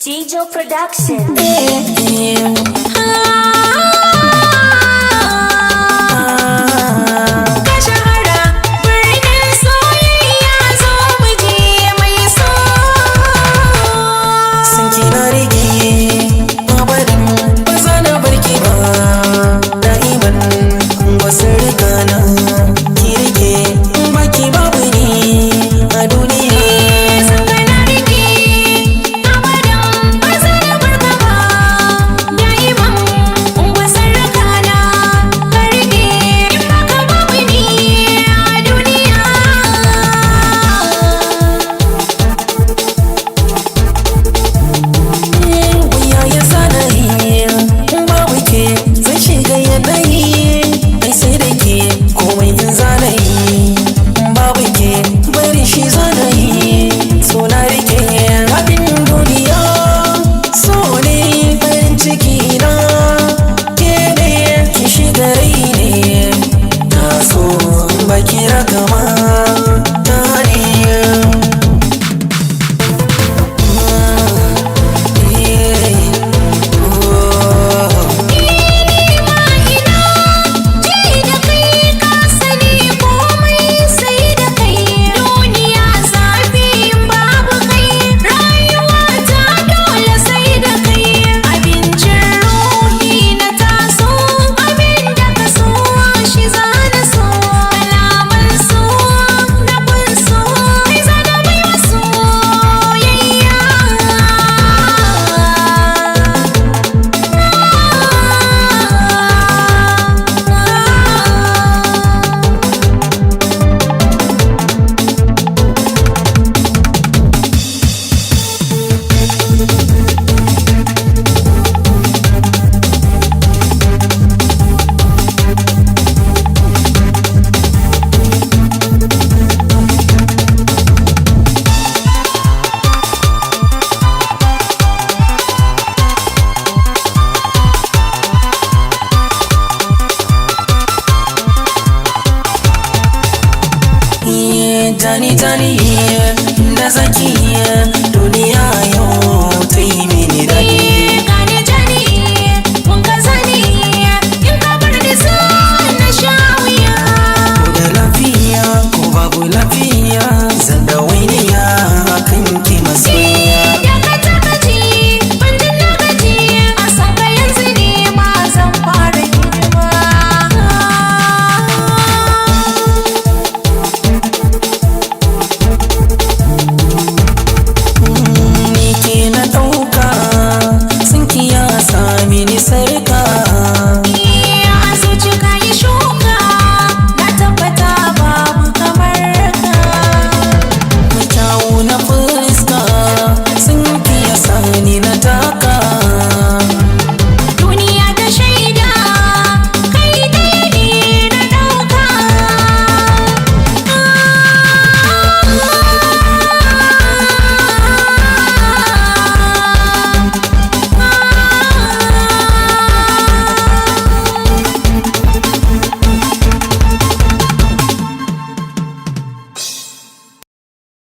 Jijo Production. Ka shahara birnin soyayya, zo mu je mai so. San ki na rike abadan, ba za na barki ba. Da'iman wasu rikana ki rike, baki babu ni a duniya. San ka na rike abadan, ba za na barka ba. Da'iman ungwasar rakana ka rike, in baka babu ni a duniya. Wuya ya zanayi, babu ke zan shiga yanayi. Ai sai da ke komai in zanayi, babu ke bari shi zanayi. So na rike abin duniya, so ne farin ciki na. Ke ne ki shiga rai ne, na so baki rakama ta ne. Ina ji da kai, ka sani komai sai da kai. Duniya zafi babu kai, rayuwa ta dole sai da kai. Abincin ruhi na taso, abin da ka so shi za na so. Kalaman so na kun so, kai zana bai wa soyayya. Tani tani da zaki.